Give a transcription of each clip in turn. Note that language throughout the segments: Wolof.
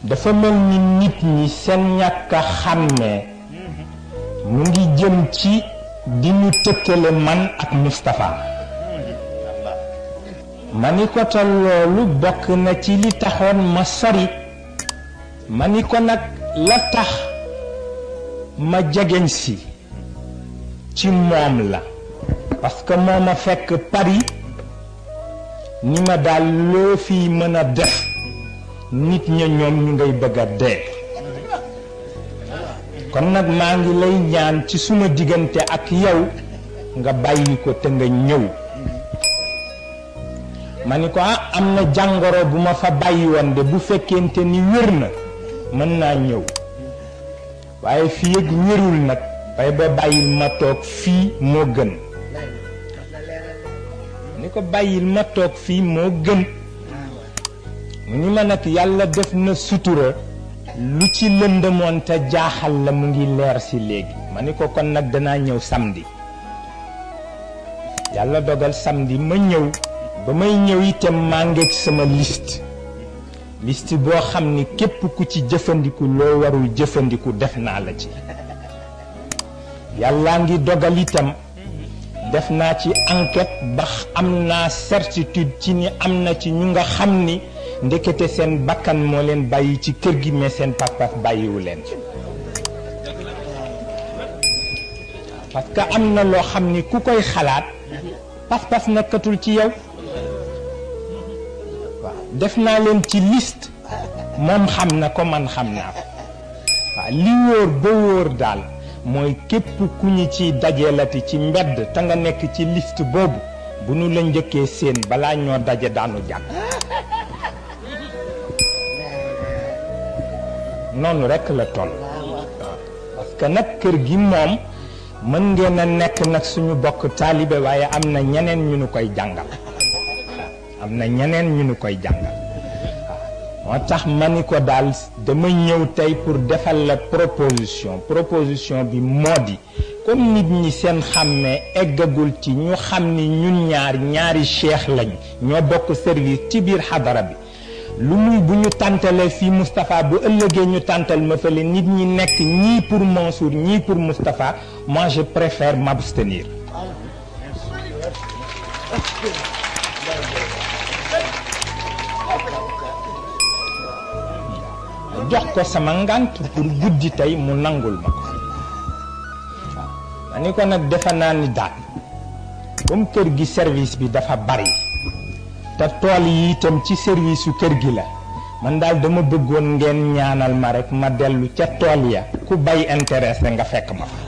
dafa mel ni nit ñi seen ñàkk a xàmmee mu ngi jëm ci di ñu tëkkale man ak Moustapha ma ni ko te loolu bokk na ci li taxoon ma sori ma ni ko nag la tax ma jegeñ si ci moom la parce que moo ma fekk Paris ni ma daal loo fi mën a def nit ña ñoom ñu ngay bëgg a dee kon nag maa ngi lay ñaan ci suma diggante ak yow nga bàyyi ko te nga ñëw ma ni ko am na jàngoro bu ma fa bàyyi woon de bu fekkente ni wér na mën naa ñëw waaye fii ak wérul nag bay ba bàyyil ma toog fii moo gën ni ko bàyyil ma toog fii moo gën mu ni ma nag yàlla def na sutura lu ci lëndëmoon te jaaxal la mu ngi leer si léegi ma ni ko kon nag danaa ñëw samedi yàlla dogal samedi ma ñëw ba may ñëw itam maa ngeeg sama liste boo xam ni képp ku ci jëfandiku loo warul jëfandiku def naa la ci yàllaa ngi dogal itam def naa ci enquête ba am naa certitude ci ni am na ci ñu nga xam ni ndekete seen bakkan moo leen bàyyi ci kër gi mais seen papa bàyyiwu leen parce que am na loo xam ni ku koy xalaat pas-pas nekkatul ci yow waaw def naa leen ci liste moom xam na ko man xam naa ko waaw li wóor ba wóor daal mooy képp ku ñu ci dajeelati ci mbedd te nga nekk ci liste boobu bu nu la njëkkee seen balaa ñoo daje daanu jàpp noonu rekk la toll parce que nag kër gi moom mën ngeen a nekk nag suñu bokk taalibe waaye am na ñeneen ñu nu koy jàngal am na ñeneen ñu nu koy jàngal moo tax ma ni ko daal dama ñëw tey pour defal la proposition bi moo di comme nit ñi seen xàmmee eggagul ci ñu xam ni ñun ñaari cheikh lañ ñoo bokk service ci biir xadara bi lu muy bu ñu tàntalee fii Moustapha bu ëllëgee ñu tàntal ma fële nit ñi nekk ñii pour Mansour ñii pour Moustapha moi je préfère m'abstenir jox ko sama ngànt pour guddi tey mu nangul ma ko waaw ma ni ko nag defe naa ni daal comme kër gi service bi dafa bari te tool yi itam ci service su kër gi la man daal dama bëggoon ngeen ñaanal ma rek ma dellu ca tool ya ku bay intéressé nga fekk ma fa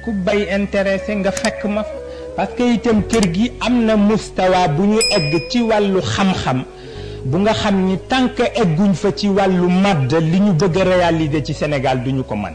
ku bay intéressé nga fekk ma fa parce que itam kër gi am na mustawa bu ñu egg ci wàllu xam-xam bu nga xam ni tant que egguñ fa ci wàllu madd li ñu bëgg a réaliser ci Sénégal duñu ko mën